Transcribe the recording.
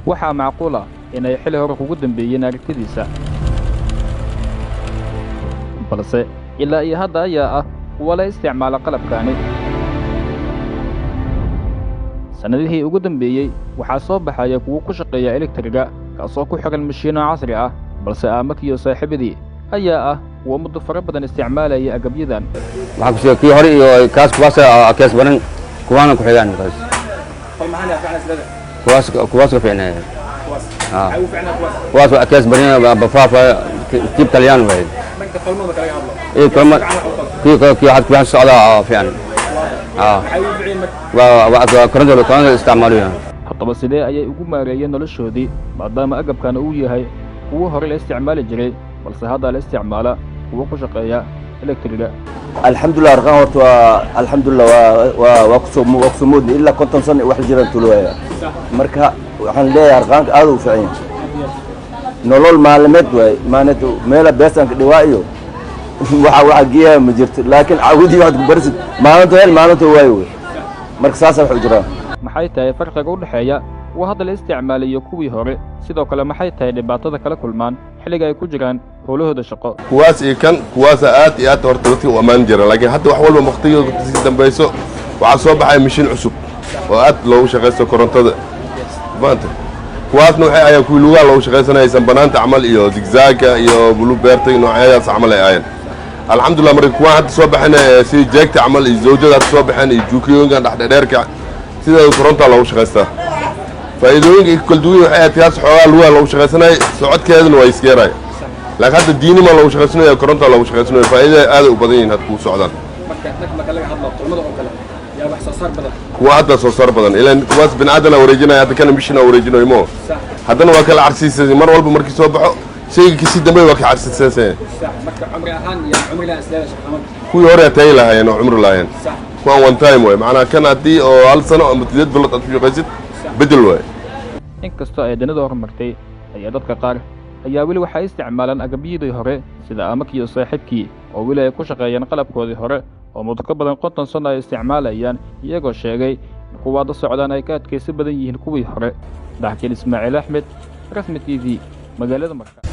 Waxaa macquul ah inay xili hore kugu dambeeyeen aragtidiisa, balse ilaa iyo hadda ayaa ah kuwa la isticmaala qalabkaani. Sannadihii ugu dambeeyey waxaa soo baxaya kuwo ku shaqeeya elektriga, kaasoo ku xihan mashiino casri ah, balse Aamakiyo saaxiibadii ayaa ah kuwo muddo fara badan isticmaalaya agabyadan. Waxaan ku sheegay kii hore iyo kaas, kuwaas kees badan, kuwaana ku xigaan kaas. Kuwaas ka fiicnay, kuwaas waa kees badan, bafaafa tiib Taliyaan waay. Ee kulma kii had kuwaas socda fiican, waa koronto isticmaalayo. Haddaba sidee ayay ugu maareeyeen noloshoodii, maadaama agabkan uu yahay kuwo hore la isticmaali jiray, balse hadda la isticmaala kuwo ku shaqeeya elektriga? Alxamdulillah, arqaan horta waa alxamdulillah, waa kusoo moodni ilaa 50 sano wax la jiraan tulooya. Marka waxaan leeyahay arqaanka aad u fiican yahay, nolol maalimeed waay. Maalinta meela beesaan ka dhiwaa iyo waxa geeyaa ma jirto, laakiin cawdii waxaad ku barisid maalinta hel, maalinta waayo wey. Marka saasa wax u jiraan. Maxay tahay farqiga u dhexeeya kuwa hadda la isticmaalayo kuwii hore? Sidoo kale maxay tahay dhibaatada kala kulmaan xilliga ay ku jiraan howlahooda shaqo? Kuwaas iyo kan, kuwaasa aad iyo aad horta dadka u ammaan jira, laakiin hadda wax walba waqtigooda kasii dambayso waxaa soo baxaya mashiin cusub oo aad loogu shaqaysto korontada maanta. Kuwaasna waxay ayaan kuwii lugaha loogu shaqaysanaysan banaanta camal iyo zigzaaga iyo bulubeerta iyo noocyadaas camal ay ahaayeen, alxamdulillah. Marka kuwaan hadda soo baxeen sidii jeegta camal iyo zawjada hadda soo baxeen iyo juukiyooyinkan dhexdhexdheerka, sideeda korontaa loogu shaqaystaa. Faa'iidooyinka ay ku kala duwan yihiin waxay ahayd kaas xoogaa lugaha loogu shaqaysanayay, socodkeedana waa iskeeraya, laakiin hadda diinima loogu shaqaysanaya, korontaa loogu shaqaysanaya. Faa'iidada aaday u badan yihiin hadda kuu socdaan. Marka dhag marka laga hadlo tolmada oo kale, yaa wax soo saar badan? Kuwa hadda soo saar badan, ilaan kuwaas bini aadana wareejinaya, hadda kana mishina wareejinayo mo. Haddana waa kala carsiisay, mar walba markii soo baxo shayga kasii dambeey waa ka carsiisaysan. Sax. Marka cumri ahaan iyo cumri la isleedahay shaqamada? Kuwii hore tayi lahaayeen oo cumri lahaayeen. Kuwan one time waay, macnaha kan haddii oo hal sano ama 8 bilood aad ku shaqaysid, bedel waay. Inkastoo ay dunida horumartay, ayaa dadka qaar ayaa weli waxay isticmaalaan agabyadii hore, sida Amakiyo saaxiibkii oo weli ay ku shaqeeyaan qalabkoodii hore oo muddo ka badan 50 sano ay isticmaalayaan, iyagoo sheegay in kuwa hadda socdaan ay ka adkaysi badan yihiin kuwii hore. Daxkiin Ismaaciil Axmed, Rasmi TV, magaalada Marka.